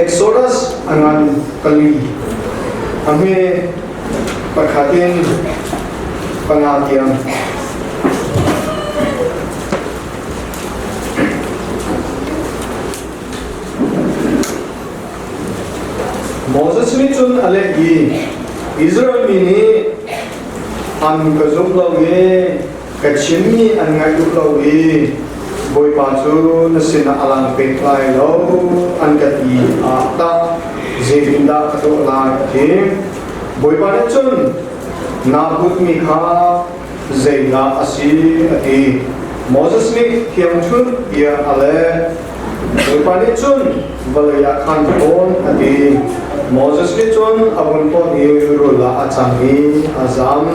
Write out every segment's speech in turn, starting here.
Exodus a ngan pali. A hme pakhat in panga tiang. Moses nih cun a leh i Israel mi nih an ka zum lo i ka chimmi an ngaih duh lo i Bawipa cu na sinah a lang pek lai lo an ka ti ah tah zeitindah ka tuah lai a ti. Bawipa nih cun naa putmi kha zeidah a si a ti. Moses nih thiangṭhunh tiah a leh. Bawipa nih cun vawlei ah khan thawn a ti. Moses nih cun a vun tawn i rul ah a cang i a zam.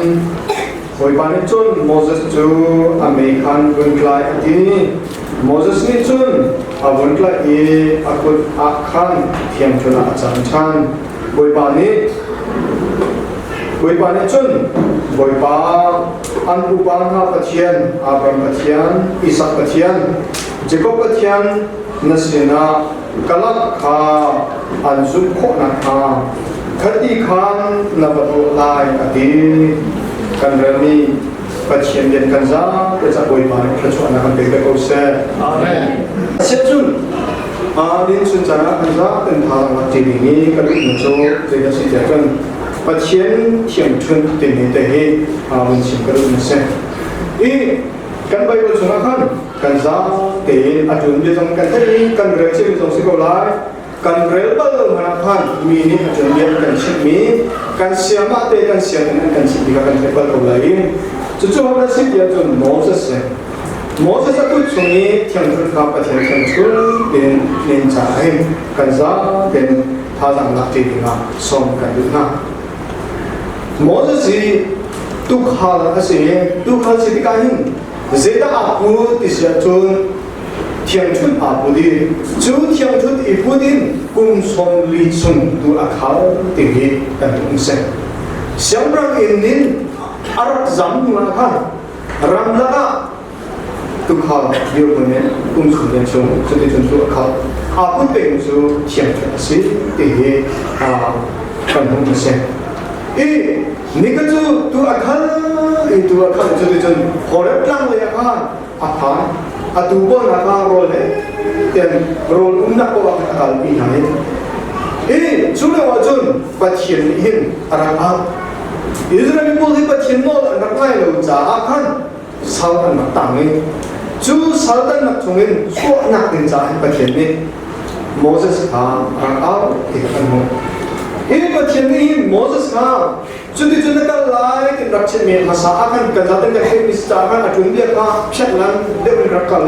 Bawipa nih cun Moses cu a mei khan vun tlai a ti. Moses nih cun a vun tlaih i a kut ah khan thiangṭhunh ah a cang ṭhan. Bawipa nih cun Bawipa an pupa hna Pathian, Abraham Pathian, Isak Pathian, Jakob Pathian na sinah ka lak kha an zumh khawh nakhnga khati khan na va tuah lai a ti. Kan relmi Pathian rian kan zapi ca Bawipa nih thluachuahnak kan pek ve ko seh. Amen. Asiahcun din chun caan ah kan zaten thazaang lak ṭi ding i ka duhmi cu zei a si tiah cun Pathian thiangṭhunh timi te hi vun chim ka duhmi a si. I kan Bible chungah khan kan za tein a ṭun bia zong kan theih i kan rel ciami zong si ko lai. Kan rel bal lo hmanh ah khan mi nih a ṭun bia an kan chimhmi kan siamah te kan sianginn an kan chimh tikah kan theih bal ko lai i cucu ho dah si tiah cun Moses si. Moses a kut chung i thiangṭhunh kha Pathian thiangṭhunh tiin nen caah hin kan za tein thazaang lak ṭi dingah sawm kan duh hna. Moses hi tuukhal a si i tuukhal si tikah hin zeidah aa put ti si ahcun thiangṭhunh aa put i cu thiangṭhunh i put in kum 40 chung tu a khal ti hi kan um si. Siangpahrang inn in a rak zam hnu ah khan ramlak ah tuukhal dirhmun in kum chung lian chung cuticun cu a khal. Aa put peng cu thiangṭhunh a si ti hi kan hmuh a si. I nika cu tu a khal i tu a khal cuticun Horeb tlang lei ah khan a phan. A tu pawl hna kha rawl he tian rawl umnak paoh ah khan a kalpi hna i i cu lio ah cun Pathian nih hin a rak auh. Israel mi pawl hi Pathian nawl an rak ngai lo caah khan sal an rak tang i cu sal tannak chungin chuahnak ding caah hin Pathian nih Moses kha a rak auh ti kha kan hmuh. Hi Pathian nih hin Moses kha cuticun na kal lai tin rak chimmi hmasa ah khan kan zaten kan theihmi si caah khan a ṭun bia kha phiat lan deuh in rak kal i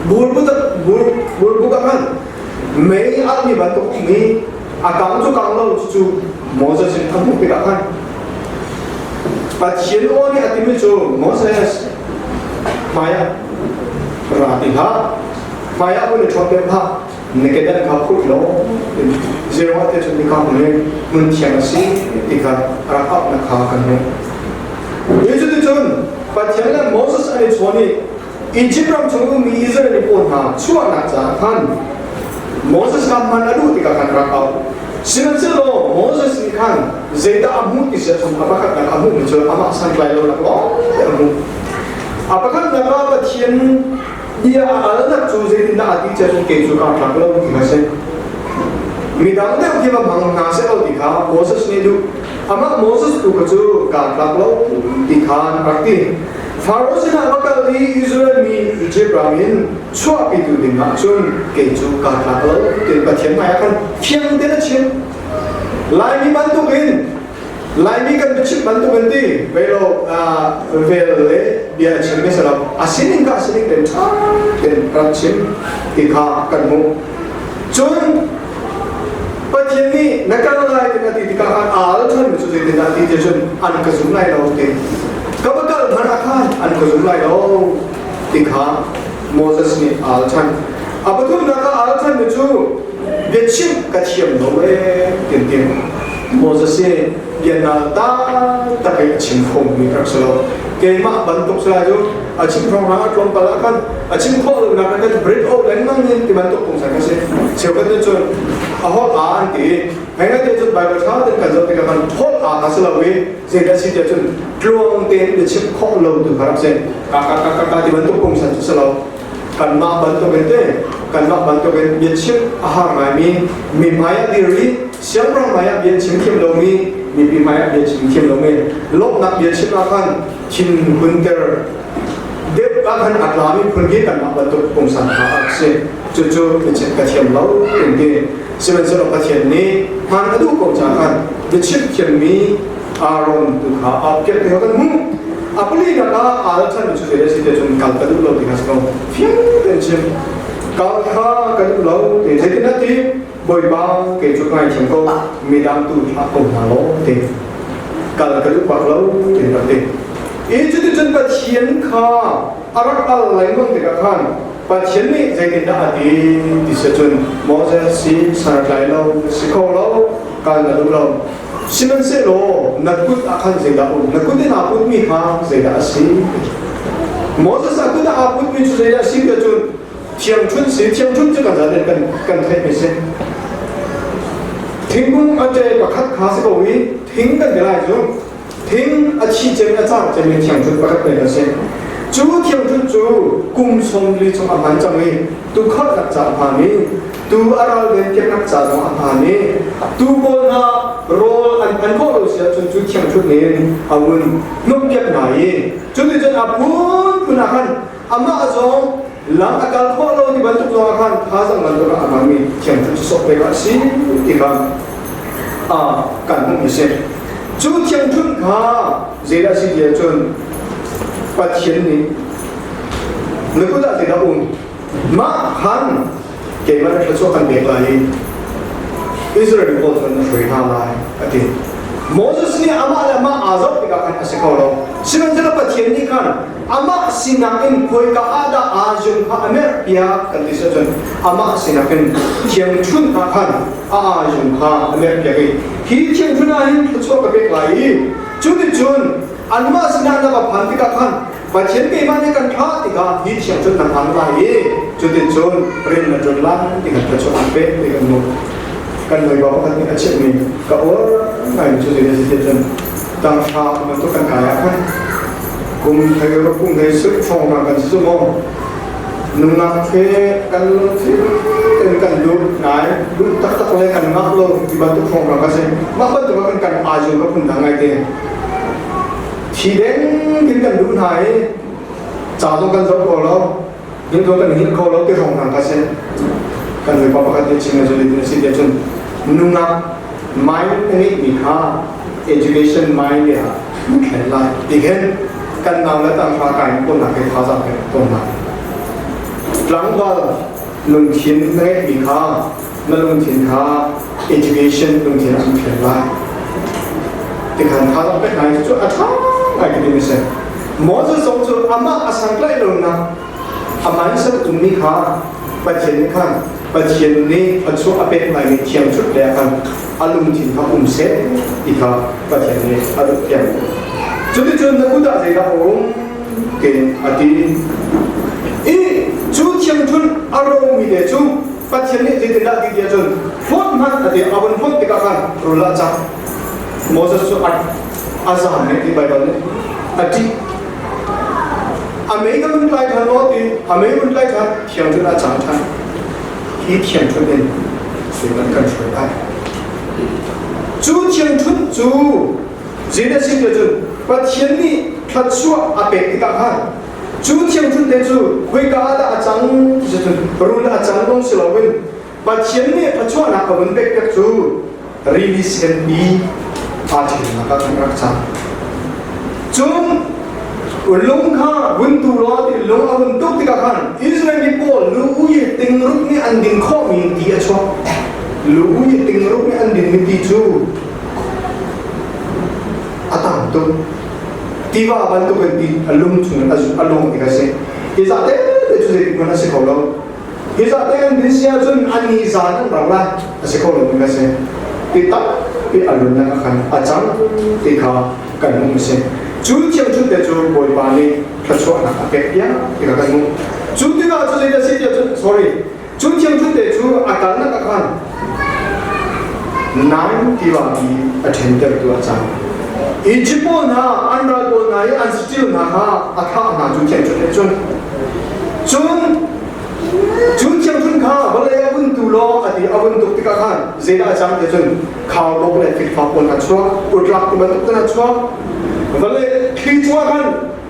burbuk ah khan mei alhmi bantuk mi a kang cu kang lo cu Moses in a hmuh tikah khan Pathian aw nih a timi cu Moses hmaiah ra ti hlah hmaiah hun i ṭhawt deuh hlah na kedan kha phut law zeruah te cun nika hmun i hmun thiang a si ti kha rak auhnak kha kan hmuh. Hi cuticun Pathian le Moses an i chawn i Egypt ram chung ummi Israel mi pawl hna chuahnak caah khan Moses kha hman a duh tikah khan rak auh. Sihmanhsehlaw Moses nih khan zeidah a hmuh ti si ahcun a pakhatnak a hmuhmi cu amah santlai lonak lawng te a hmuh. A pakhatnak ah Pathian bia a alnak cu zeitindah a ti cia cun kei cu kaa tlak lo ti kha si. Midang deuh khi va hmang hna seh lo ti kha Moses nih duh. Amah Moses tu kha cu kaa tlak lo ti kha an rak ti. Faro sinah va kal i Israel mi Egypt ram in chuahpitu ding ah cun kei cu kaa tlak lo tiin Pathian hmaiah khan fiang tein a chim. Laimi bantukin Laimi kan biachim bantuk an ti velo vel le bia a chim mi si lo a sining kha a sining tein ṭha tein rak chim ti kha kan hmuh. Cun Pathian nih na kal lai tiah a ti tikah khan aa al ṭhanmi cu zeitindah a ti ti cun an ka zum lai lo ti. Ka va kal hmanh ah khan an ka zum lai lo ti kha Moses nih aa al ṭhan. A pathumnak ah aa al ṭhanmi cu biachimh ka thiam lo ee tin ti. Moses hi bia nal taktak in a chim khomi rak si lo. Keimah bantuk si lai cu a chim hrawnghrang a tlawmpal ah khan a chim khawh lonak ah khan break out lengmang in ti bantuk pungsan ka si. Cheukhat nih cun A holh aa an ti. Ngai te cun Bible ṭha tein kan zoh tikah kan holh aa kha si lo i zeidah si tiah cun tluang tein biachim khawh lo tu kha rak si. Ka ka ka ka ka ti bantuk pungsan cu si lo. Kanmah bantuk in te kanmah bantuk in biachim a har ngaimi mi hmai ah dir i siangpahrang hmai ah bia chim thiam lomi mipi hmai ah bia chim thiam lomi lawmhnak bia chim ah khan thin hunter deuh ah khan a tlami phun hi kanmah bantuk pungsan kha a si. Cucu biachim ka thiam lo in ti. Sihmanhsehlaw Pathian nih hmaan a duh ko caah khan biachim thiammi Aaron tu kha a piak ti kan hmuh. A palinak ah aa ṭhanmi cu zei a si ti cun kal ka duh lo ti kha si ko. Fiang tein chim. Kal kha ka duh lo ti zeitin a ti Bawipa kei cu ka ngaithiam ko midang tu thlah ko hna law ti. Kal ka duh bak lo ti rak ti. I cuticun Pathian kha a rak al lengmang tikah khan Pathian nih zeitindah a ti ti si cun Moses hi san a tlai lo, si kho lo, kal na duh lo. Sihmanhsehlaw na kut ah khan zeidah um? Na kut in aa putmi kha zeidah a si? Moses a kut ah aa putmi cu zeidah a si tiah cun thiangṭhunh si. Thiangṭhunh cu kan zaten kan kan theihmi si. Thingkung a ṭe pakhat kha si ko i thing kan ti lai cu thing a thi cem a cang cem i thiangṭhunh pakhat men a si. Cu thiangṭhunh cu kum 40 chung a hman cang i tukhalnak ca a hman i tu a ral venpiaknak ca zong a hman i tu pawl hna rawl an phan khawh lo si ahcun cu thiangṭhunh in a vun hnukpiak hna i cuticun a phunphun ah khan amah zong lam a kal khawh lo ti bantuk zong ah khan thazaang bantuk ah a hmangmi thiangṭhunh cu sawk pek a si ti kha kan hmuh mi si. Cu thiangṭhunh kha zeidah si ti ahcun Pathian nih na kut ah zeidah um mah khan keimah na thluachuah kan pek lai i Israel pawl cu na hruai hna lai a ti. Moses nih amah le amah aa zoh tikah khan a si kho lo. Sihmanhsehlaw Pathian nih khan amah sinak in khoika ah dah aa zum kha a merhpiak kan ti si ahcun amah sinak in thiangṭhunh ah khan a aa zum kha a merhpiak i hi thiangṭhunh ah hin thluachuah ka pek lai i cuticun anmah sinah na va phan tikah khan Pathian keimah nih kan thlah tikah hi thiangṭhunh na hman lai i cuticun rian na ṭuan lai ti kan thluachuah an pek ti kan hmuh. Kan hawipa pakhat nih a chimhmi ka uar ngai cu zei si cun tanghra bantuk kan kai ah khan kum thei kum thei suk hrawng kan si cu maw nungak he kan lungthin in kan duh ngai duh taktak le kan ngak lo ti bantuk hrawng kan si mah bantuk ah kan kan aa ka phun dang ngai te Thi deng tin kan duh hna i ca zong kan zoh kho lo, ning zong kan hngilh kho lo ti hrawng hna kha si. Kan mipa pakhat nih chim cu litin a si tiah cun nungak mind na ngeihmi kha education mind ah thlen lai ti hin kan nau le tanghra kai pawl nak he thazaang pek tawn hna. Tlangval lungthin na ngeihmi kha na lungthin kha education lungthin ah an thlen lai tikhan tha zong pek ngai cu a ṭha ngai ka timi si Moses zong cu amah a sangtlaih lonak a mindset ummi kha Pathian nih khan Pathian nih a chuah a pek laimi thiang chut le khan a lungthin kha um seh ti kha Pathian nih a duh piak cuticun na kut ah zeidah a um tiin a ti i cu thiangṭhunh a romi te cu Pathian nih zeitindah ti tiah cun hlawt hmanh a ti a vun hlawt tikah khan rul ah cang Moses cu a zam nih ti Baibal nih a ṭih a mei ka vun tlai ṭhan law ti a mei vun tlai ṭhan thiang cun a cang ṭhan hi thiangṭhunh in Satan kan hruai lai cu thiangṭhunh cu zeidah si tiah cun Pathian nih thluachuah a pek tikah khan Cu thiangṭhunh te cu khoika ah dah a cang ti cun rul a cang lawng si loin Pathian nih thluachuahnak a vun pekpiak cu rili senpi aa ṭhennak ah kan rak cang. Cun lung kha vun tu law ti lung a vun tuk tikah khan Israel mi pawl lu i tingruk nih an din khawhmi ti a chuak. Lu i tingruk nih an dinmi ti cu a tam tuk. Tiva bantuk in ti a lung chung a lung ti a si. Hi za te te cu zeitik hmanh a si kho lo. Hi za te an din si ahcun an ni zan an rang lai a si kho lo mi a si. Ti tampi a lunnak a khan a cang ti kha kan hmuh a si. Cu thiangṭhunh te cu Bawipa nih thluachuahnak a pek piak ti kha kan hmuh. Cu tikah cu zeidah si tiah cun sorry cu thiangṭhunh te cu a kalnak a khan. Nine tiva i a ṭhentertu a cang. Egypt pawl hna an ral pawl hna i an saṭil hna kha a thah hna cu thiangṭhunh nih cun cun cu thiangṭhunh kha vawlei a vun tu law a ti a vun tuk tikah khan zeidah a cang ti cun khaubawk le fikfa pawl hna chuak utlak ti bantuk te hna chuak vawlei thli cungah khan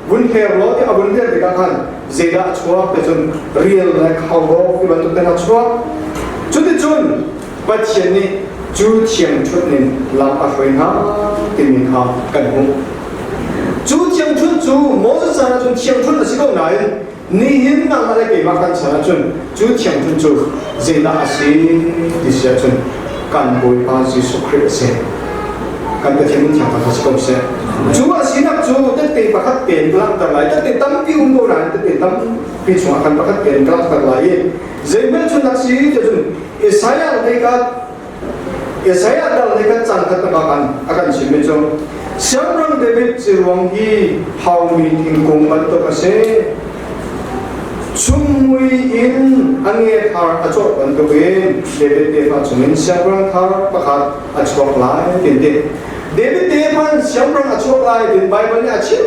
vun hler law ti a vun hler tikah khan zeidah a chuak ti cun rial le khaubawk ti bantuk te hna chuak cuticun Pathian nih cu thiangṭhunh in lam a hruai hna timi kha kan hmuh. Cu thiangṭhunh cu Moses chan ahcun thiangṭhunh a si ko nain nihin nangmah le keimah kan chan ahcun cu thiangṭhunh cu zeidah a si ti si ahcun kan Bawipa Jesuh Khrih a si. Kan Pathian min thiang kha si ko seh. Cu a sinak cu tette pakhat tein ka langhter lai. Tette tampi um ko nain tette tampi chungah kan pakhat tein ka langhter lai i zei hmelchunhnak si ti cun Isaiah nih kha Isaiah dal nih khan cang khat a kan a kan chimmi cu Siangpahrang David ciruang hi haumi thingkung bantuk a si. Chungmui in a nge thar a cawh bantukin David tefa chungin siangpahrang thar pakhat a chuak lai tin ti. David tefa in siangpahrang a chuak lai tin Bible nih a chim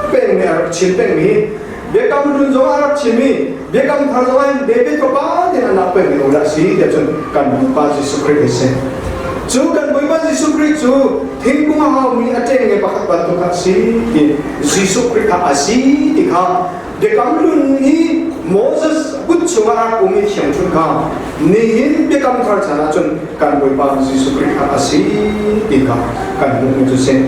pengmi a rak chim pengmi Biakam Hlun zong a rak chim i Biakam Thar zong ah David fapa tin an rak pengmi ula a si tiah cun kan Bawipa Jesuh Khrih a si. Cu kan Bawipa Jesuh Khrih cu thingkung a haumi a ṭengnge pakhat bantuk a si ti Jesuh Khrih kha a si ti kha Biakam Hlun i Moses kut chungah a rak um i thiangṭhunh kha nihin Biakam Thar chan ah cun kan Bawipa Jesuh Khrih kha a si ti kha kan hmuhmi cu si.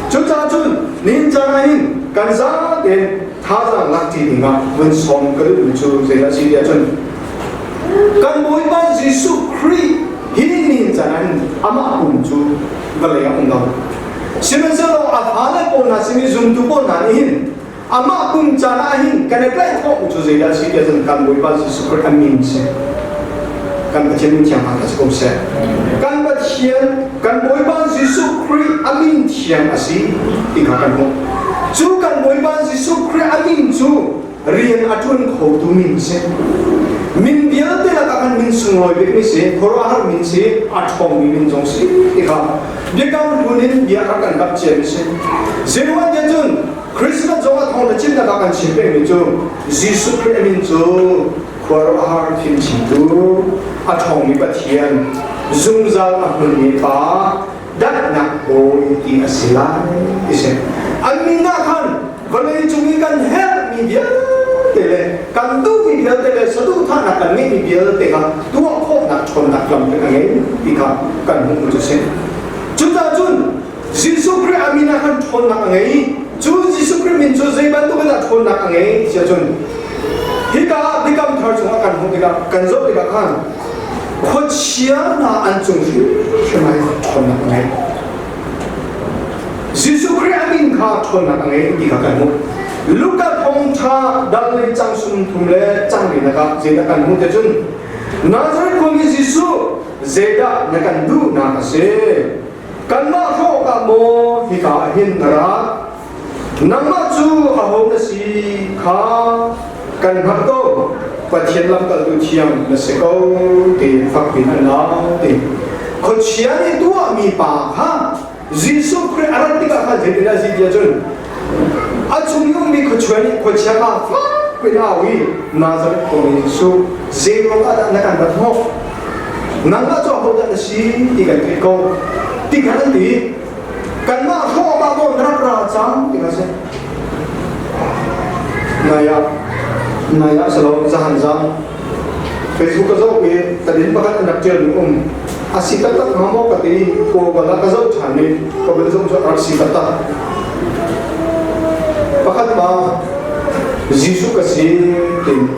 Cucaah cun nihin caan ah hin kan zatein thazaang lakṭi dingah vun sawm ka duhmi cu zeidah a si tiah cun kan Bawipa Jesuh Khrih hi nihin caan ah hin amah pum cu vawlei ah um lo. Sihmanhsehlaw a fale pawl hna simi zumtu pawl hna nih hin amah pum caan ah hin kan i tlaih khawhmi cu zeidah a si tiah cun kan Bawipa Jesuh Khrih a min si. Kan Pathian min thiang hna si ko seh. Kan Pathian kan Bawipa Jesuh Khrih a min thiang a si ti kha kan hmuh. Cu kan Bawipa Jesuh Khrih a min cu rian a ṭuan khotu min si. Min vialte lakah kan min sunglawi bikmi si, khuaruahhar min si, a ṭhawngmi min zong si ti kha biakam hlun in bia kha kan rak ciami si. Zeiruang tiah cun Christmas zong ah thawngṭha chimnak ah kan chim pengmi cu Jesuh Khrih a min cu khuaruahhar fimchimtu, a ṭhawngmi Pathian, zungzal a hmunmi Pa, daihnak Bawi ti a si lai ti si. An min ah khan vawlei cung i kan herhmi vialte le kan duhmi vialte le saduhthahnak kan ngeihmi vialte kha tuah khawhnak ṭhawnnak lam kan ngei ti kha kan hmuh cu si. Cucaah cun Jesuh Khrih a min ah khan ṭhawnnak a ngei. Cu Jesuh Khrih min cu zei bantuk in dah ṭhawnnak a ngei ti ahcun hika ah Biakam Thar chungah kan hmuh tikah kan zoh tikah khan khuachia hna an cung hrimhrim ah ṭhawnnak a ngei. Jesuh Khrih a min kha ṭhawnnak a ngei ti kha kan hmuh. Luka thawngṭha dal le cang sum thum le cang linak ah zeidah kan hmuh ti cun Nazareth khuami Jesuh zeidah na kan duhnak a si? Kanmah hrawk ah maw hika ah hin na ra? Nangmah cu aho na si kha kan hngalh ko. Pathian lamkaltu thiang na si ko ti fakpi in an au ti. Khuachia nih tuahmi pa kha Jesuh Khrih a rat tikah khan zeitindah a si tiah cun a chung i ummi khuachia nih khuachia kha fakpi in a au i Nazareth khuami Jesuh zeiruang ah dah na kan rat hnawh? Nangmah cu ahodah na si ti kan theih ko. Ti khan an ti. Kanmah hrawh ah maw na rak ra cang ti kha si. Nai ah nai ah salo zahan zang Facebook ka zoh i tadin pakhat an rak ṭial mi um a si taktak hnga maw ka ti Google ah ka zoh ṭhan i ka vun zoh cu a rak si taktak. Pakhat pa Jesuh ka si tin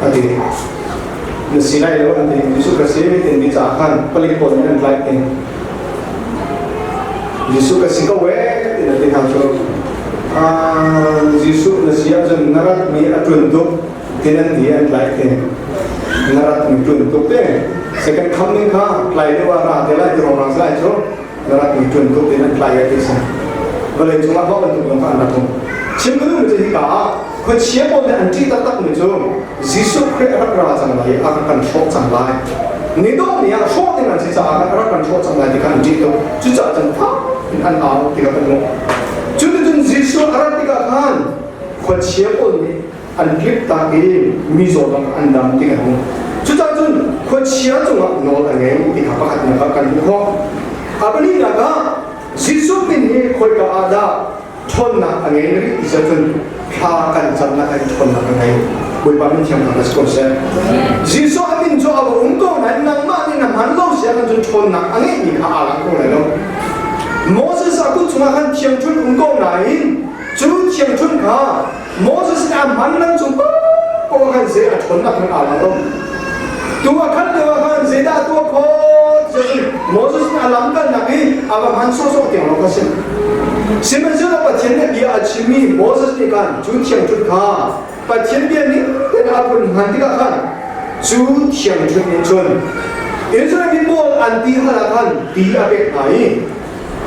a ti. Na si lai lo an ti. Jesuh ka si tin mi caah khan palik pawl nih an tlaih ti. Jesuh ka si ko ee ti na ti hna cu. Jesuh na si ahcun na rat mi a ṭun tuk ti nan ti an tlaih ti. Na rat mi ṭun tuk te. Second coming kha tlai deuh ah ra te lai ti rong rang lai cu na rat mi ṭun tuk ti nan tlai a ti sa. Vawlei cungah mah bantuk lawng kha an rak um. Chim ka duhmi cu hika ah khuachia pawl nih an ṭih taktak mi cu Jesuh Khrih a rak ra cang lai i a rak kan hrawh cang lai. Ni dawh ni ah hrawh ding an si caah kan rak kan hrawh cang lai ti kha an ṭih tuk. Cucaah cun fak in an au ti kha kan hmuh. Cuticun Jesuh a rat tikah khan khuachia pawl nih an tlik tak i mizaw dang an dam ti kan hmuh. Cucaah cun khuachia cungah nawl a ngei ti kha pakhatnak ah kan hmuh khawh. A pahnihnak ah Jesuh min hi khoika ah dah ṭhawnnak a ngei rih ti cun thla kan camnak in ṭhawnnak a ngei. Bawipa min thiang thang si ko seh. Jesuh a min cu a va um ko nain nangmah nih na hman lo si ahcun ṭhawnnak a ngeihmi kha aa lang ko lai lo. Moses a kut chungah khan thiangṭhunh um ko nain cu thiangṭhunh kha Moses nih a hman nan cung paoh khan zei a ṭhawnnak hmanh aa lang lo. Tu a khan lio ah khan zeidah a tuah khawh ti Moses nih a lamkalnak i a va hman sawhsawh tiang lawng kha si. Sihmanhsehlaw Pathian nih bia a chimmi Moses nih khan cu thiangṭhunh kha Pathian bia ning tein a vun hman tikah khan cu thiangṭhunh nih cun Israel mi pawl an ti hal ah khan ti a pek hna i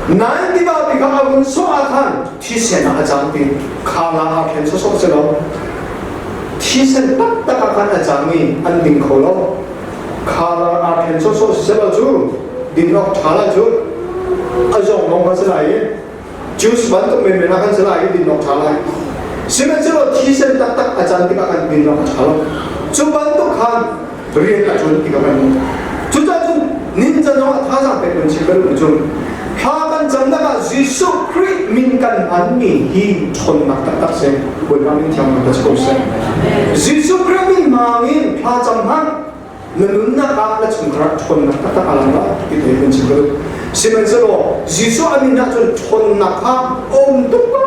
Nain tiva pi kha a vun sawh ah khan thisen ah a cang ti kha la ah khen sawsawh si lo. Thisen taktak ah khan a cang i an ding kho lo. Kha la ah khen sawsawh si lo cu din awk ṭha la cu a zong lawng kha si lai i juice bantuk menmen ah khan si lai i din awk ṭha lai. Sihmanhsehlaw thisen taktak a can tikah khan din awk a ṭha lo. Cu bantuk khan rian a ṭuan ti ka kan hmuh. Cucaah cun nincan zongah thazaang pek kan chim bal cun thla kan camnak ah Jesuh Khrih min kan hmanmi hi ṭhawnnak taktak si. Bawipa min thiang ka si ko seh. Jesuh Khrih min hmang in thla cam hmanh na nunnak ah na chungkhar ah ṭhawnnak taktak a lang lai ti te kan chim ka duh. Sihmanhsehlaw Jesuh a min ah cun ṭhawnnak kha a um tuk ko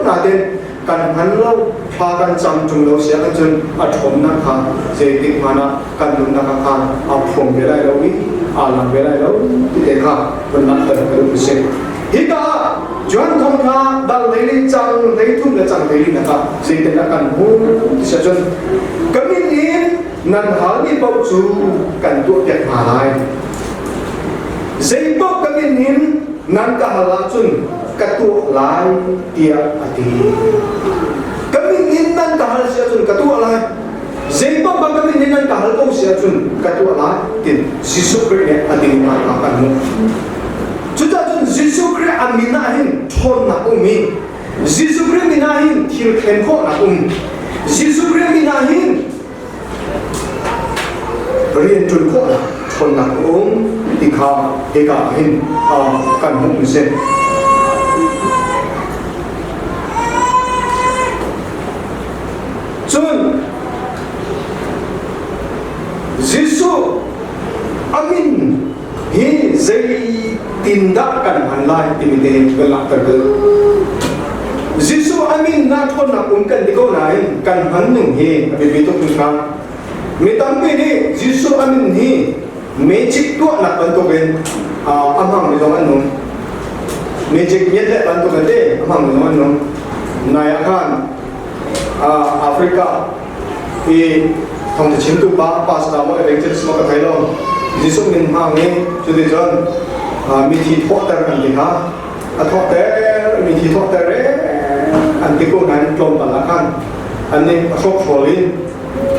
nain kan hman lo thla kan cam ṭung lo si ahcun a ṭhawnnak kha zeitik hmanh ah kan nunnak ah khan aa phuang ve lai lo i aa lang ve lai lo ti te kha vun langhter ka duh si. Hika ah Johan thawngṭha dal leili cang 13 le cang 14 ah zeitindah kan hmuh ti si ahcun ka min in nan halmi paoh cu kan tuahpiak hna lai. Zei paoh ka min in nan ka hal ahcun ka tuah lai tiah a ti. Ka min in nan ka hal si ahcun ka tuah lai. Zei paoh ka min in nan ka hal ko si ahcun ka tuah lai tin Jesuh Khrih nih a ding hna kha kan hmuh. Cucaah cun Jesuh Khrih a min ah hin ṭhawnnak um i Jesuh Khrih min ah hin thil thlen khawhnak um. Jesuh Khrih min ah hin rian ṭuan khawhnak ṭhawnnak a um ti kha hika ah hin kan hmuh a si. Cun Jesuh a min hi zeitindah kan hman lai timi te kan langhter ka duh. Jesuh a min na ṭhawnnak um kan ti ko nain kan hman ning hi a biapi tuk hringhran. Mi tampi nih Jesuh a min hi magic tuahnak bantukin a hmangmi zong an um. Magic ngiat le bantuk te a hmangmi zong an um. Nai ah khan Africa i thawngtha chimtu pa pastor maw evangelist maw ka thei lo Jesuh min hmang i cuticun mithi thawhter an ti kha a thawhter mithi thawhter e an ti ko nain tlawmpal ah khan an nih a hrawkhrawl in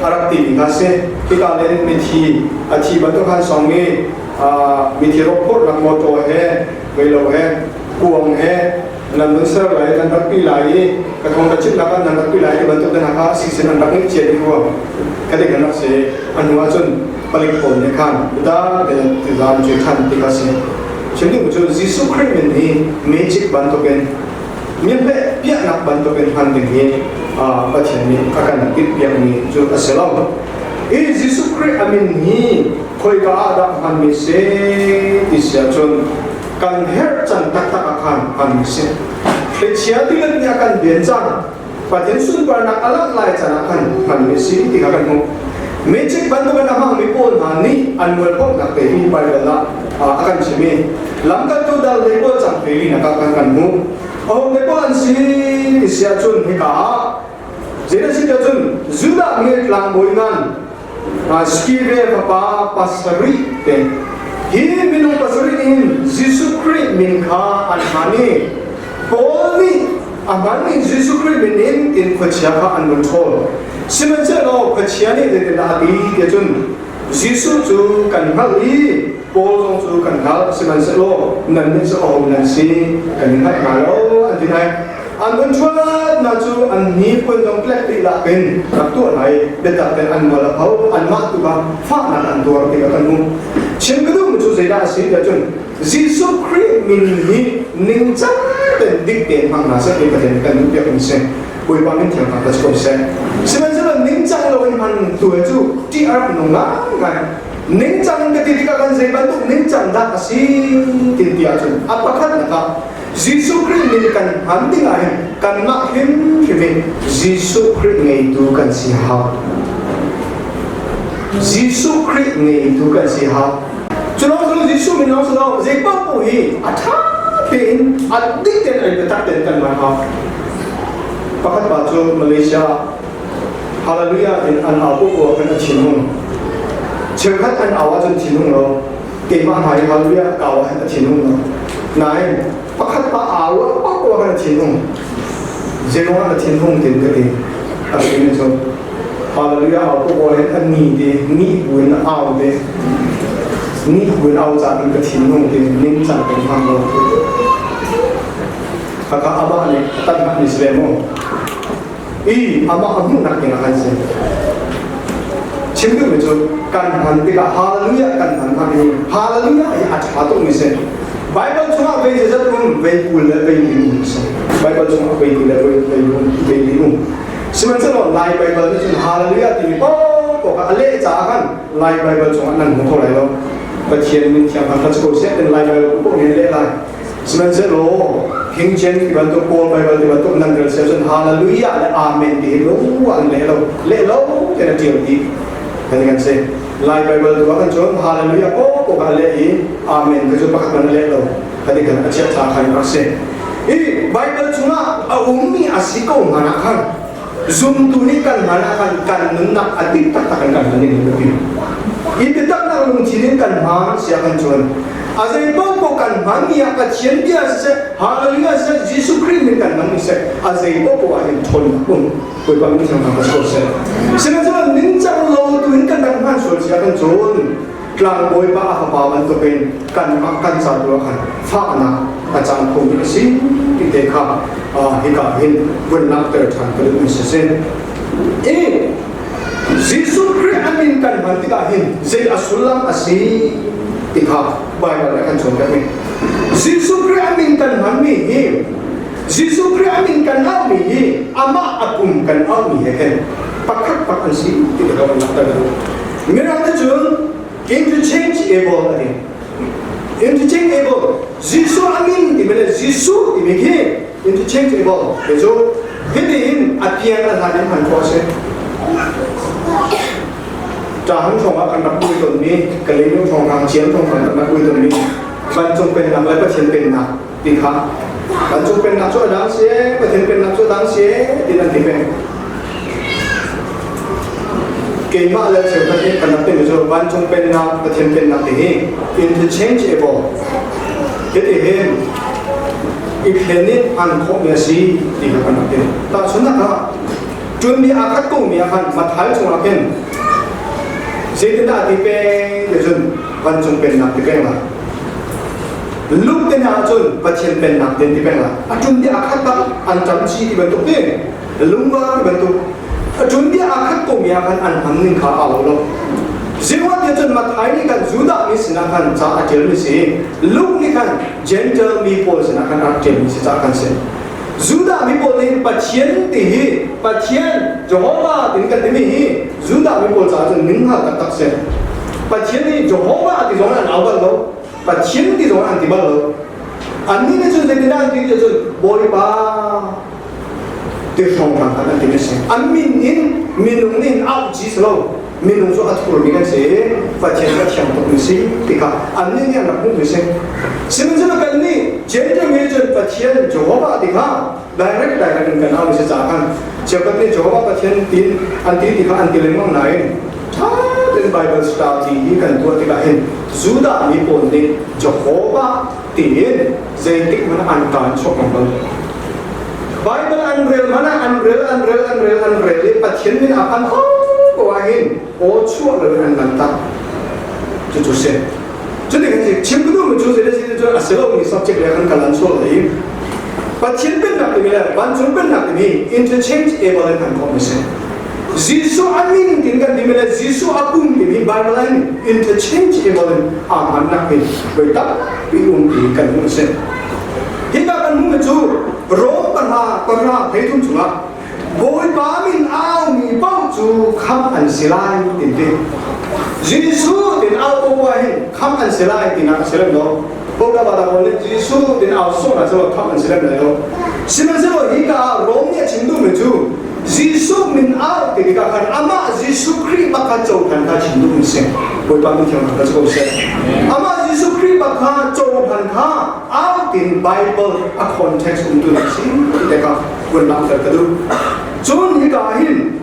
a rak timi kha si hika len mithi a thi bantuk khan song i mithi rawk phurhnak motor he veilo he kuang he nan nun ser lai nan rak pi lai i ka thong ka chimh nak ah nan rak pi lai ti bantuk te hna kha sisin an rak ngeih cia dih rua ka ding an rak si a hnu ah cun palik pawl nih khan da te ti zan cu than ti kha si chim ding cu Jesuh Khrih min hi magic bantukin mipe piahnak bantukin hman ding hi Pathian nih a kan timhpiak mi cu a si lo i Jesuh Khrih a min hi khoika ah dah hmanmi si ti si ahcun kan herh can taktak ah khan hman si. Thlichia tilet nih a kan bien cang. Pathian sunparnak a langh lai can ah khan hman si ti kha kan hmuh. Magic bantukin a hmangmi pawl hna nih an mualphonak te hi Bible ah a kan chim i lamkaltu dal lei pawl cang te nak ah kan kan hmuh. Aho te pawl an si ti si ahcun hika ah zeidah si cun Judah mi tlangbawi ngan Skive fapa pasarih te hi minung pasarih in Jesuh Khrih min kha an hman i Paul nih a hmanmi Jesuh Khrih min in tin khuachia kha an vun ṭhawl. Sihmanhsehlaw khuachia nih zeitindah a ti tiah cun Jesuh cu kan hngalh i Paul zong cu kan hngalh, sihmanhsehlaw nannih cu aho nan si kan i hngalh hna lo, an ti hna. An vun ṭhuat cu an hnipuan zong tlek dihlak in rak tuah hna i biatak tein an mual a pho, anmah tu kha fahnak an tuar ti kha kan hmuh. Chim ka duhmi cu zeidah a si tiah cun Jesuh Khrih min hi ningcang tein dik tein hmang hna seh ti Pathian kan duhpiak mi si. Bawipa min thiang thangṭhat si ko seh. Sihmanhsehlaw ningcang loin hman tu he cu ṭih a rak nung ngaingai. Ningcang ka ti tikah kan zei bantuk ningcang dah a si ti ti ahcun a pakhatnak ah Jesuh Khrih min kan hman ding ah hin kanmah hrimhrim in Jesuh Khrih ngeitu kan si hau. Jesuh Khrih ngeitu kan si hau. Cu lawng cu Jesuh min lawng si lo, zei paoh hi a ṭha tein a dik tein a biatak tein kan hman hau. Pakhat pa cu Malaysia Hallelujah in an au ko kan a thinhung. Cheukhat an au ahcun thinhung lo. Keimah hna i Hallelujah ka au ahhin a thinhung lo. Nain pakhat pa au ah pak ko kan a thinhung. Zeiruang ah na thinhung tin ka ti. A ti cu Hallelujah au ko ko hin an ni ti ni buin au te ni buin au ca in ka thinhung ti ningcang kan hmang lo. Khakha amah nih a tan ni si ve mu. I amah a hmuhnak ding ah kan si. Chim duhmi cu kan hman tikah hallelujah kan hman hna i hallelujah hi a ṭha tukmi si. Bible chungah vei zeizat um vei 20 le vei li um si. Bible chungah vei 20 le vei li um. Sihmanhsehlaw Lai Bible nih cun hallelujah timi paohpaoh kha a leh caah khan Lai Bible chungah nan hmu kho lai lo. Pathian min thiang thangṭhat si ko seh tin Lai Bible paoh nih an leh lai. Sihmanhsehlaw King James ti bantuk Paul Bible ti bantuk nan rel siah cun Hallelujah le Amen ti hi lung an leh lo leh lo ten a ṭial dih kan kan si. Lai Bible tu ah kan cun Hallelujah ko ko kha a leh i Amen ka cu pakhat man a leh lo khati khan a chiah tha khan rak si. I Bible chungah a ummi a si ko hmanh ah khan zumtu nih kan hman ah khan kan nunnak a dik taktak in kan hman ding biapi. I biataknak lungthin in kan hman siah kan cun a zei paohpaoh kan hmanmi ah Pathian bia siseh Hallelujah siseh Jesuh Khrih min kan hmanmi siseh a zei paohpaoh ah hin ṭhawnnak um Bawipa min thiang ka sual seh. Sihmanhsehlaw ningcang lo tu in kan rak hman sual sia kan cun tlangbawi pa a fapa bantukin kanmah kan ca tu ah khan fahnak a cang khomi a si ti te kha hika hin vun langhter ṭhan ka duhmi si si. I Jesuh Khrih a min kan hman tikah hin zei a sullam a si ti kha Baibal nih a kan cawnpiakmi. Jesuh Khrih a min kan hmanmi hi Jesuh Khrih a min kan auhmi hi amah a kum kan auhmi he khin pakhat pak an si ti ka van langhter ka duh. Mirang te cun interchangeable a ti. Interchangeable Jesuh a min timi le Jesuh timi khi interchangeable te cu hitihin a piang a hlan in hman khawh a si. Ṭahang thawng ah kan rak ui tawnmi, Kalaymyo thawng hang Chiang thawng kan rak ui tawnmi vancung pennak le Pathian pennak ti kha vancung pennak cu a dang si Pathian pennak cu a dang si ti nan ti peng. Keimah le cheukhat nih kan rak timi cu vancung pennak Pathian pennak ti hi interchangeable hiti hin i thlen in an khawhmi a si ti kha kan rak ti. Tahchunhnak ah Cun mi aa khat komi ah khan Matthai chungah khin zeitindah a ti peng ti cun vancung pennak ti peng lai. Luke te hna ahcun Pathian pennak ti peng lai. A ṭun bia aa khat bak an ṭam chi ti bantuk ti lungvar ti bantuk a ṭun bia aa khat komi ah khan an hman ning kha aa lo lo. Zeruah tiah cun Matthai nih khan Judah mi sinah khan ca a ṭialmi si Luke nih khan Gentile mi pawl sinah khan a rak ṭialmi si caah khan si. Judah mi pawl nih Pathian ti hi Pathian Jehovah tin kan timi hi Judah mi pawl caah cun min hngal taktak si. Pathian nih Jehovah ti zong an au bal lo. Pathian ti zong an ti bal lo. Annih nih cun zeitindah an ti ti cun Bawipa ti hrawng hna khan an ti mi si. An min in minung nih auh ci si lo. Minung cu a thurmi kan si Pathian cu a thiang tukmi si tikah annih nih an rak hmuhmi si. Sihmanhsehlaw kannih Gentile mi cun Pathian Jehovah ti kha direct direct in kan aumi si caah khan cheukhat nih Jehovah Pathian tiin an ti ti kha an ti lengmang nain ṭha tein Bible study hi kan tuah tikah hin Judah mi pawl nih Jehovah tiin zeitik hmanh an kaan chuak ngam lo. Bible an rel hmanh ah an rel an rel an rel an rel i Pathian min a phan ko ko ah hin aw chuah lo in an lan tak. Cucu si. Cuti kan si chim ka duhmi cu zei si cu a si lomi subject le kan kal an sual i Pathian pennak timi le vancung pennak timi interchangeable in kan khawhmi si. Jesuh a min tin kan timi le Jesuh a pum timi Bible in interchangeable in aa hmannak hi voi tampi um ti kan hmuh a si. Hika kan hmuhmi cu Rom pahra pahra hleithum chungah Bawipa min aumi paoh cu khamh an si lai tin ti. Jesuh tin au ko hin khamh an si lai tinak a si lem lo. Boka bada ko nih Jesuh tin au sawh na cu khamh an si lem lai lo. Sihmanhsehlaw hi ka ah Rom nih a chim duhmi cu Jesuh min au ti tikah khan amah Jesuh Khrih bak kha cohlan kha chim duhmi si. Bawipa min thiang kha ko seh. Amah Jesuh Khrih bak kha cohlan kha au tin Bible a context um tu si ti tikah vun langhter ka duh. Cun hika hin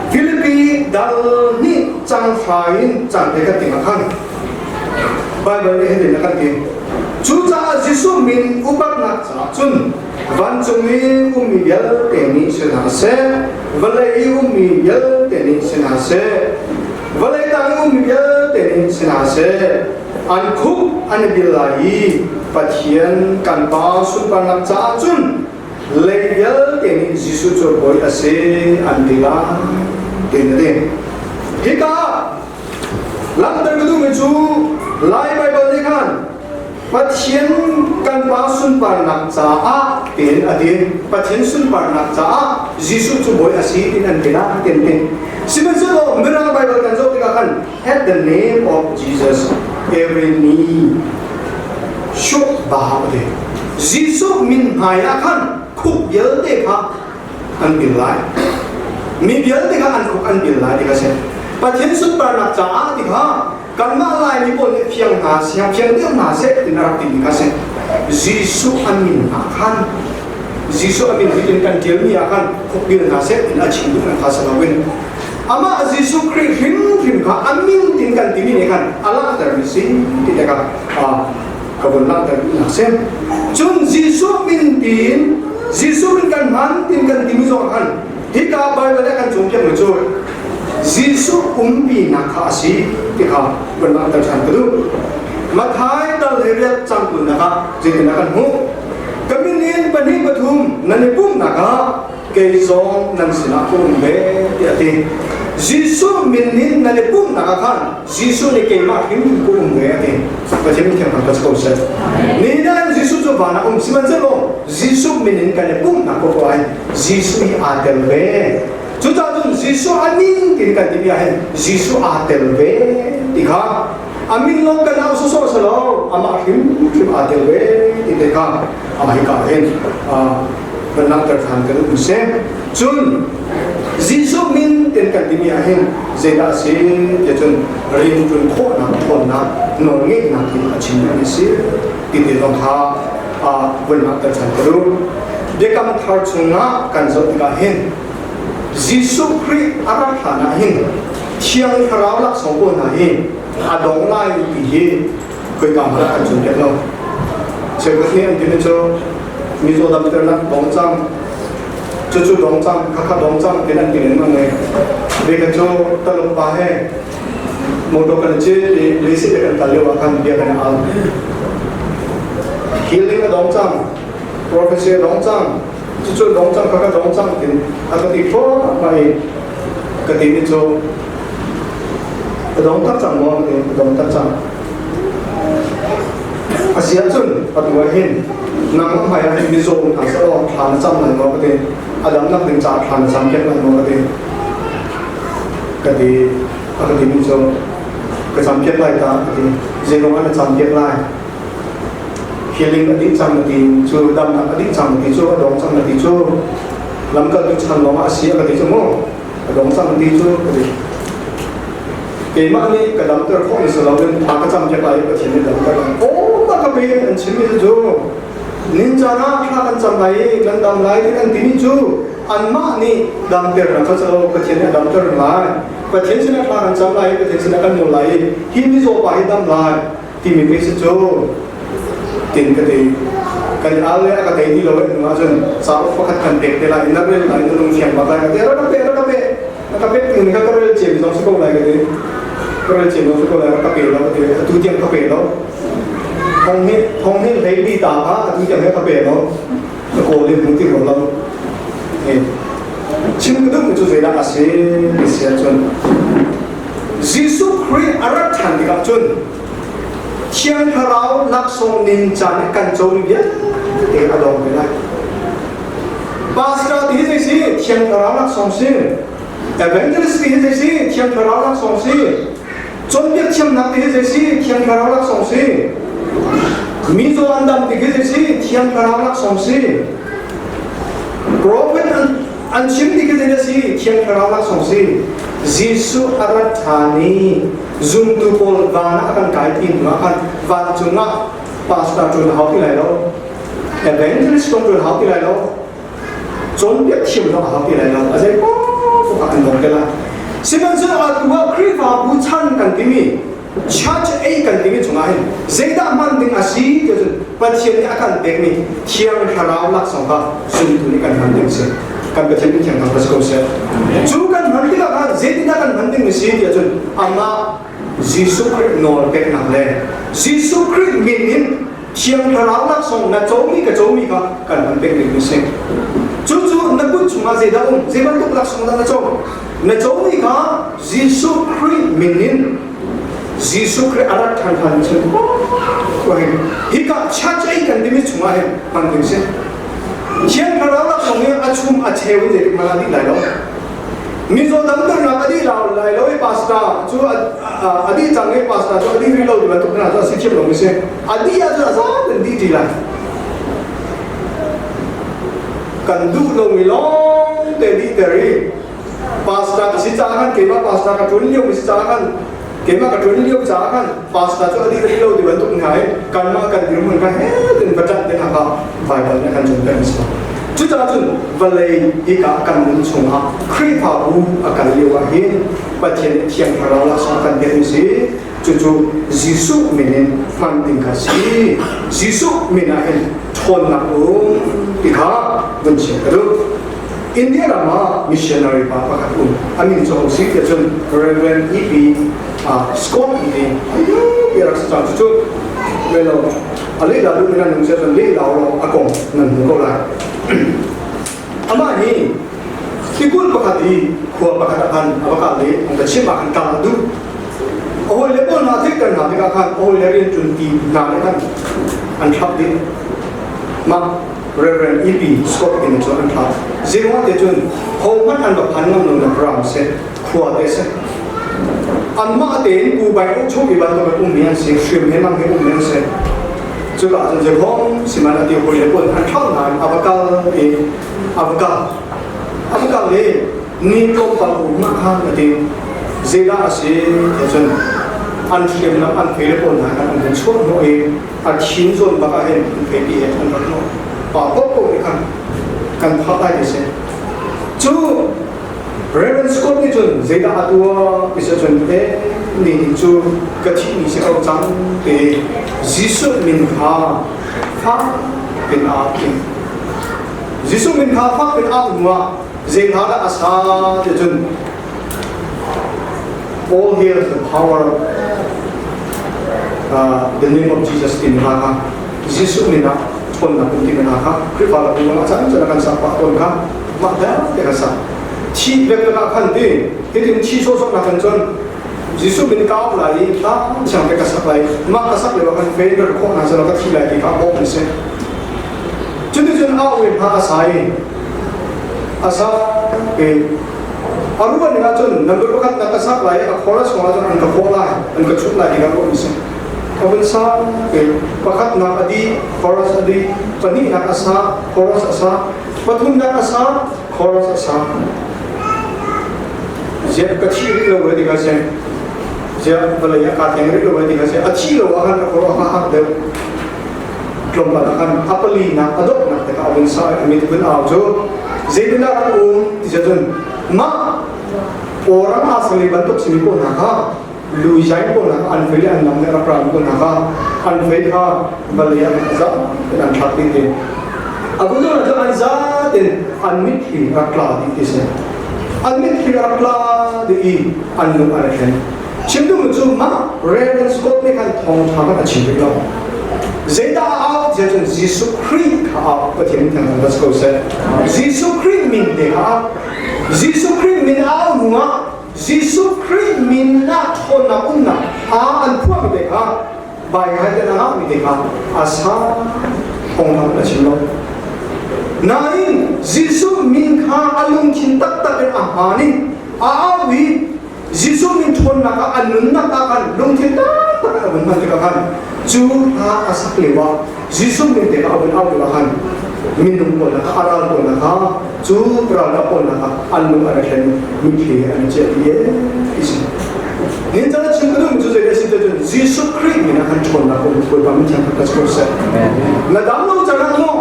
Filipi dal nih cang hra in cang te kan ting ah khan Bible nih hitin a kan ti. Cucaah Jesuh min upatnak caah cun vancung i ummi vialte nih si hna seh, vawlei i ummi vialte nih si hna seh, vawlei tang i ummi vialte nih si hna seh, an khuk an i bil lai i Pathian kan Pa sunparnak caah cun lei vialte nih Jesuh cu bawi a si an ti lai tiin a ti. Hika ah langhter ka duhmi cu Lai Baibal nih khan Pathian kan Pa sunparnak caah tiin a ti. Pathian sunparnak caah Jesuh cu bawi a si tiin an ti lai tiin a ti. Sihmanhsehlaw Mirang Baibal kan zoh tikah khan At the name of Jesus, every knee should bow te. Jesuh min hmai ah khan khuk vialte kha an bil lai. Mi vialte kha an khuk an bil lai ti kha si. Pathian sunparnak caah ti kha kanmah Laimi pawl nih fiang hna siang fiang deuh hna seh ti na rak timi kha si. Jesuh an min ah khan Jesuh a min in kan ṭialmi ah khan khuk bil hna seh ti a chim duh kha si loin amah Jesuh Khrih hrimhrim kha a min tin kan timi nih khan a langhtermi si ti tikah ka vun langhter duhnak si. Cun Jesuh min tiin Jesuh min kan hman tin kan timi zong khan hika Bible ah kan cawnpiakmi cu Jesuh umpinak kha a si ti kha vun langhter ṭhan ka duh. Matthai dal he riat cang kulnak ah zeitin kan hmuh? Ka min in pahnih pathum nan i pumhnak ah kei zong nan sinah ka um ve tiah a ti. Jesuh min in nan i pumhnak ah khan Jesuh nih keimah hrim ka um ve a ti. Pathian min thiang thangṭhat ko seh. Ni nain Jesuh cu van ah um sihmanhsehlaw Jesuh min in kan i pumhnak ko ai Jesuh hi aa tel ve. Cucaah cun Jesuh a min tiin kan timi ah hin Jesuh aa tel ve ti kha a min lawng kan au sawsawh si lo amah hrimhrim aa tel ve ti te kha hika hin van langhter ṭhan kan um seh. Cun Jesuh min tin kan timi ah hin zeidah a si ti cun rinṭun khawhnak ṭhawnnak nawlngeihnak in a chimmi a si ti te zong kha vun langhter ṭhan ka duh. Biakam thar chungah kan zoh tikah hin Jesuh Khrih a rak hlan ah hin Thiang Thlarau laksawng pawl hna hi a dong lai ti hi khoika hmanh ah kan cawnpiak lo. Cheukhat nih an timi cu mizaw damternak dong cang, cucu dong cang, khakha dong cang tin an ti lengmang i ve cu Taluk pa he motor kan ci i lisi te kan kal lio ah khan bia kan al. Healing a dong cang, prophecy a dong cang, cucu dong cang khakha dong cang tin a ka ti thluahmah i ka ti mi cu a dong tak cang maw ka ti a dong tak cang a si ahcun atu ah hin nangmah hmai ah hin mizaw um hna seh law thla na cam lai maw ka ti a damnak ding caah thla na cam piak lai maw ka ti ka ti a ka ti mi cu ka cam piak lai ta ka ti zeiruang ah na cam piak lai healing a dih cang na ti cu damnak a dih cang na ti cu a dong cang na ti cu lamkaltu chan lawng ah a si a ka ti cu mu a dong cang ti cu ka ti keimah nih ka damter khawh mi si loin tha ka cam piak lai i Pathian nih damter lai aw ma ka pe an chimmi cu nin caan ah thla kan cam lai i kan dam lai ti kan timi cu anmah nih damter na kha cu Pathian nih a damter lai Pathian sinah thla kan cam lai i Pathian sinah kan nawl lai i hi mizaw pa hi dam lai timi pei si cu tin ka ti kan al le a ka tei ti lo in ahcun cauk pakhat kan pek te lai na rel lai na lung fiang bak lai ka ti ra ka pe ra ka pe. Ka pek ning ka ka rel ciam zong si ko lai ka ti. Ka rel ciam zong si ko lai ka pe lo ka ti. Atu tiang ka pe lo. Thong hi hlei li ta kha atu tiang he ka pe lo. Ka kawl in hmu ti ko lo. Chim ka duhmi cu zeidah a si ti si ahcun Jesuh Khrih a rat ṭhan tikah cun Thiang Thlarau laksawng ning caan kan comi vialte a dong te lai. Pastor ti hi zei si? Thiang Thlarau laksawng si. Evangelist ti hi zei si? Thiang Thlarau laksawng si. Cawnpiak thiamnak ti hi zei si? Thiang Thlarau laksawng si. Mizaw an dam ti hi zei si? Thiang Thlarau laksawng si. Prophet an chim ti khi zei si? Thiang Thlarau laksawng si. Jesuh a rat ṭhan i zumtu pawl van ah a kan kai ti hnu ah khan vancung ah pastor ṭuan a hau ti lai lo, evangelist zong ṭuan a hau ti lai lo, cawnpiak thiam zong a hau ti lai lo, a zei paoh ah kan dong te lai. Sihmanhsehlaw atu ah Khrihfabu chan kan timi church ei kan timi chungah hin zeidah hman ding a si ti cun Pathian nih a kan pekmi Thiang Thlarau laksawng kha zumtu nih kan hman ding si. Kan Pathian nih Thiang Thlarau si ko seh. Cu kan hman tikah khan zeitindah kan hman ding si ti ahcun amah Jesuh Khrih nawl peknak le Jesuh Khrih min in Thiang Thlarau laksawng na comi ka comi kha kan hman pek ding si. Cucu na kut chungah zeidah um, zei bantuk laksawng dah na co? Na comi kha Jesuh Khrih min in Jesuh Khrih a rat ṭhan hlan cun hika church ei kan timi chungah hin hman ding si. Thiang Thlarau laksawng hi a chum a cheu in zeitik hmanh ah dih lai lo. Mizaw damternak a dih lai lo i pastor cu a dih cang i pastor cu a dih rih lo ti bantuk hna cu a si thiam lo mi si. A dih ahcun a zaat in dih ṭi lai. Kan duh lomi lawng te dihter i pastor ka si caah khan keimah pastor ka ṭuan lio mi si caah khan keimah ka ṭuan lio caah khan pastor cu a dih rih lo ti bantuk hna i kanmah kan dirhmun kha he tin va ṭanh te hna kha Baibal nih a kan cawnpiak mi si. Cucaah cun vawlei hika kan nun chungah Khrihfabu a kal lio ah hin Pathian nih Thiang Thlarau laksawng a kan pek mi si. Cucu Jesuh min in hman ding kha si. Jesuh min ah hin ṭhawnnak um ti kha vun chim ka duh. India ram ah missionary pa pakhat um. A min cu ho si tiah cun Reverend E.P. Scott ti ayu ti rak si cang cucu velo a leh la duh nan nung sia cun leh lau lo a kong nan hmu ko lai. Amah hi tikulh pakhat i khua pakhat ah khan a va kal i an ka chimh ah khan kal a duh. A hawile pawl hna theihter hna tikah khan a hawile rian ṭun ti hna nih khan an thlap dih. Mah Reverend E.P. Scott in cu an thlap. Zeiruang te cun hohmanh an va phan ngam lonak ram seh, khua te seh. Anmah tein pu bai uk chung i bantuk in ummi an si, hrim he mang he ummi an si. Cuka cun zeihong siman a ti hawile pawl an thlauh nain a va kal i a va kal. A va kal i ni tlawmpal um ah khan a ti zeidah a si tiah cun an hriamnam an fei le pawl hna khan an hun chuah hnawh i a thin zawn bak ah hin an feipi he an rak hnawh pa paohpaoh nih khan kan thah lai ti si cu Reverend Scott nih cun zeidah a tuah ti si cun e ni hi cu ka thih ni si ko cang te Jesuh min kha fak pin aa thim Jesuh min kha fak pin aa hnuah zei hla dah a sa ti cun all hail the power the name of Jesus ti hna kha Jesuh min ah ṭhawnnak um ti hna kha Khrihfa la bu ah caan caan kan sak pah tawn kha mah vialte kan sak thi vek ah khan ti hitin thi sawsawh nak kan cun Jesuh min ka auh lai i hla thiang te ka sak lai mah ka sak lio ah khan fen ka khawh hna selaw ka thi lai ti kha bawm an si. Cuticun a ui hna a sa i a sa i a ruah ning ahcun number pakhat na ka sak lai i a chorus kong ahcun an ka khawh lai an ka chut lai ti ka ruah mi si. A vun sa i pakhatnak a dih chorus a dih pahnihnak a sa chorus a sa pathumnak a sa chorus a sa ziah ka thi rih lo ve ti ka si ziah vawlei ah kaa thleng rih lo ve ti ka si a thi lo ah khan a khuaruah a hak deuh tlawmpal ah khan a palinak a donghnak te kha a vun sa i a mit vun au cu zeitindah rak um ti cun mah orang asali bantuk simi pawl hna kha lu zai pawl hna kha an fei le an lam le rak ral pawl hna kha an fei kha vawlei ah za in an thlak dih ti a vun cu an za tin an mitthli rak tla dih ti si. An mitthli a rak tla dih i an lung a rak thlen. Chim duhmi cu mah Reverend Scott nih khan thawngṭha khan a chim rih lo. Zeidah a au tiah cun Jesuh Khrih kha au Pathian min thangṭhat va si ko seh. Jesuh Khrih min te kha au. Jesuh Khrih min a au hnuah Jesuh Khrih min ah ṭhawnnak umnak aa an phuahmi te kha bai hai te na mi te kha a sa thawngṭha a chim lo. Nain Jesuh min kha a lungthin taktak in a hmaan i a au i Jesuh min ṭhawnnak ah an nunnak ah khan lungthin taktak in a vun hman tikah khan cu hla a sak lio ah Jesuh min te kha a vun au tikah khan minung pawl kha a ral pawl kha cu ralkap pawl kha an lung an i thlen mitthli an chiah ti ti si. Nin cang a chim ka duhmi cu zei si te cun Jesuh Khrih min ah khan ṭhawnnak um Bawipa min thiang kha ka seh. Na dam lo cang ah maw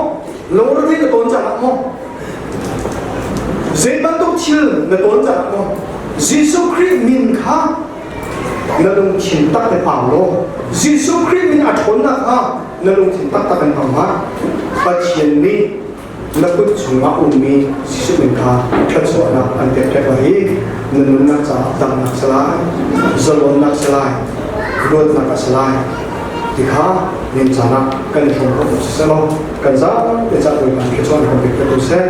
lungre na tawn cang ah maw Zei bantuk thil na tawn caah maw Jesuh Khrih min kha na lungthin tak in au law Jesuh Khrih min a ṭhawnnak kha na lungthin taktak in hmang hlah. Pathian nih na kut chungah ummi Jesuh min kha thluachuahnak an pek ṭhek lai i na nunnak caah damnak si lai, zalonnak si lai, luatnak a si lai ti kha nin caan ah kan i hrawm khawh siseh law kan zapi cah Bawipa nih thluachuah an hrawm pek ko seh.